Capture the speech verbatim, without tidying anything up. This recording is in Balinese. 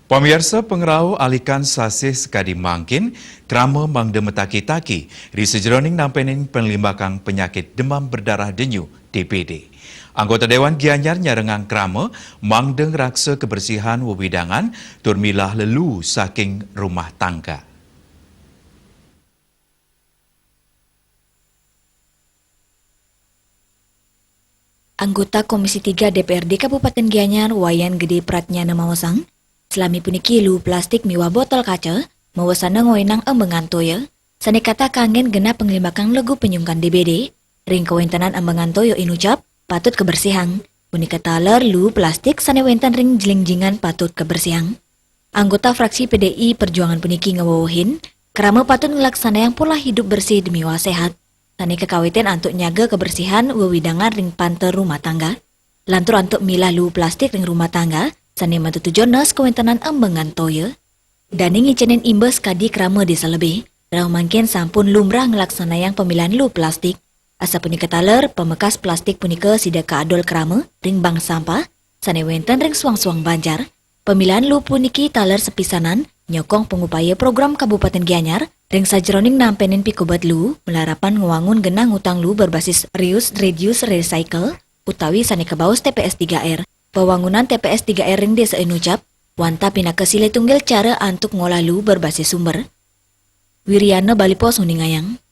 Pamiarsa, pangrauh alikan sasih sakadi mangkin, krama mangda mataki-taki ri sajeroning nampenin panglimbakang panyakit demam berdarah denyu, D B D. Anggota Dewan Gianyar nyarengang krama mangda ngraksa kabersihan wewidangan tur milah leluu saking rumah tangga. Anggota Komisi tiga D P R D Kabupaten Gianyar, Wayan Gede Pratnyana maosang, salami puniki luu plastik miwah botol kaca mawasana ngwenang embengan toya, sane kathah kanggen genah panglimbakang legu panyungkan D B D, ring kawentenan embengan toya inucap patut kabersihang. Punika taler luu plastik sane wenten ring jelingjingan patut kabersihang. Anggota fraksi P D I Perjuangan puniki ngewewehin, krama patut nglaksanayang pola hidup bersih demi miwah sehat, sane kakawitin antuk nyaga kabersihan wewidangan ring panter rumah tangga, lantur antuk milah luu plastik ring rumah tangga, sane matetujon nes kawentenan embengan toya. Dane ngicenin imbah sakadi krama desa lebih, rauh mangkin sampun lumrah nglaksanayang pamilahan luu plastik. Asapunika taler, pamekas plastik punika sida kaadol krama ring bank sampah sane wenten ring suang-suang banjar. Pamilahan luu puniki taler sapisanan nyokong pangupaya program Kabupaten Gianyar ring sajeroning nampenin pikobet luu malarapan ngwangun genah ngutang luu berbasis reuse, reduce, recycle utawi sane kabaos T P S tiga R. Pawangunan T P S tiga R ring Desa Inucap wantah pinaka silih tunggil cara antuk ngolah luu berbasis sumber. Wiriana Bali Post nguningayang.